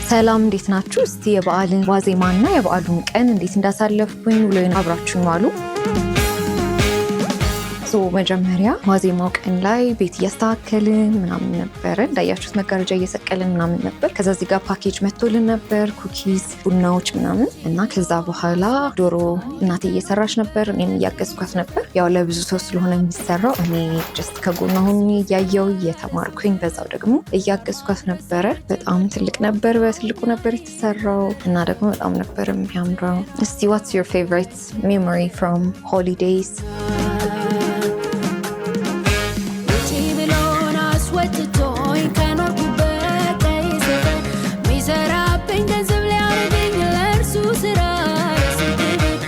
ሰላም፣ እንዴት ናችሁ? እስቲ የበዓልን ዋዜማና የበዓሉን ቀን እንዴት እንዳሳለፍኩኝ ውሎዬን አብራችሁኝ ዋሉ። So መጀመሪያ ዋዜማው ቀን ላይ ቤት እያስተካከልን ምናምን ነበረ። እንዳያችሁት መጋረጃ እየሰቀልን ምናምን ነበር። ከዛ እዚህ ጋር ፓኬጅ መጥቶልን ነበር፣ cookies፣ ቡናዎች ምናምን። እና ከዛ በኋላ ዶሮ እናቴ እየሰራች ነበር፣ እኔም እያገዝኳት ነበር። ያው ለብዙ ሰው ስለሆነ የሚሰራው እኔ just ከጎኗ ሆኜ እያየው እየተማርኩኝ በዛው ደግሞ እያገዝኳት ነበረ። በጣም ትልቅ ነበር፣ በትልቁ ነበር የተሰራው እና ደግሞ በጣም ነበር የሚያምረው። እስቲ what's your favorite memory from holidays? ውጪ ብሎን አስወጥቶኝ ከኖርኩበት ቀይ ሰፈር፣ ሚሰራብኝ ገንዘብ ሊያደርገኝ ለእርሱ ስራ ለሱ ክብር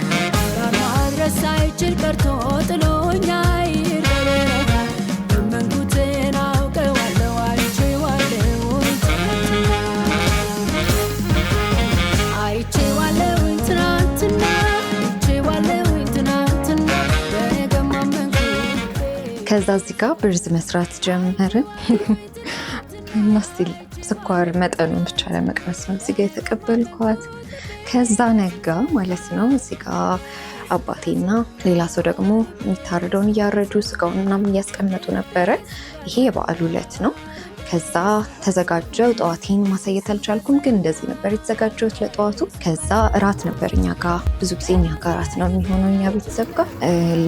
ማድረስ ሳይችል ቀርቶ ጥሎኝ አይር በበረሃ። ያመንኩትን አውቀዋለሁ፣ አይቼዋለሁኝ ትናንትና፣ አይቼዋለሁኝ ትናንትና፣ አይቼዋለሁኝ ትናንትና፣ በነገም አመንኩት። ከዛ እዚህ ጋር ብርዝ መስራት ጀመርን እና still ስኳር መጠኑን ብቻ ለመቅመስ ነው እዚህ ጋር የተቀበልኳት። ከዛ ነጋ ማለት ነው። እዚህ ጋር አባቴና ሌላ ሰው ደግሞ የሚታረደውን እያረዱ ስጋውን ምናምን እያስቀመጡ ነበረ። ይሄ የበዓሉ ዕለት ነው። ከዛ ተዘጋጀው። ጠዋቴን ማሳየት አልቻልኩም፣ ግን እንደዚህ ነበር የተዘጋጀሁት ለጠዋቱ። ከዛ እራት ነበር እኛ ጋ። ብዙ ጊዜ እኛ ጋ እራት ነው የሚሆነው፣ እኛ ቤተሰብ ጋር።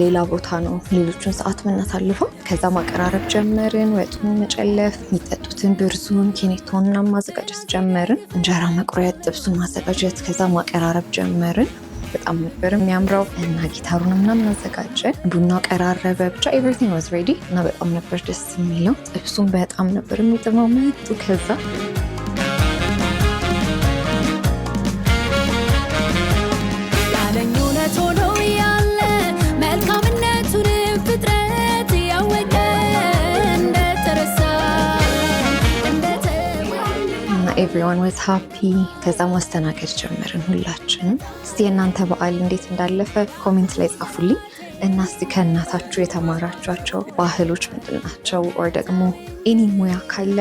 ሌላ ቦታ ነው ሌሎቹን ሰዓት የምናሳልፈው። ከዛ ማቀራረብ ጀመርን፣ ወጡን መጨለፍ፣ የሚጠጡትን ብርዙን፣ ኬኔቶን ምናምን ማዘጋጀት ጀመርን። እንጀራ መቁረጥ፣ ጥብሱን ማዘጋጀት፣ ከዛ ማቀራረብ ጀመርን። በጣም ነበር የሚያምረው እና ጊታሩን ምናምን አዘጋጀን። ቡናው ቀራረበ። ብቻ everything was ready እና በጣም ነበር ደስ የሚለው። ጥብሱን በጣም ነበር የሚጥመው። መጡ ከዛ። ያለኝ እውነት ሆኖ ያለ መልካምነቱን ፍጥረት ያወቀ እንደተረሳ እንደተወ እና everyone was happy። ከዛ ማስተናገድ ጀመርን ሁላችንም። እስቲ የእናንተ በዓል እንዴት እንዳለፈ comment ላይ ጻፉልኝ እና እስቲ ከእናታችሁ የተማራችኋቸው ባህሎች ምንድን ናቸው? Or ደግሞ any ሙያ ካለ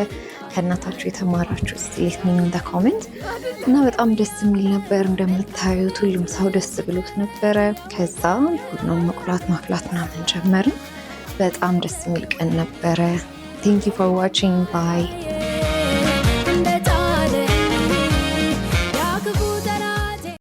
ከእናታችሁ የተማራችሁ እስቲ let me know in the comment። እና በጣም ደስ የሚል ነበር። እንደምታዩት ሁሉም ሰው ደስ ብሎት ነበረ። ከዛ ቡናውን መቁላት ማፍላት ምናምን ጀመርን። በጣም ደስ የሚል ቀን ነበረ። Thank you for watching, bye.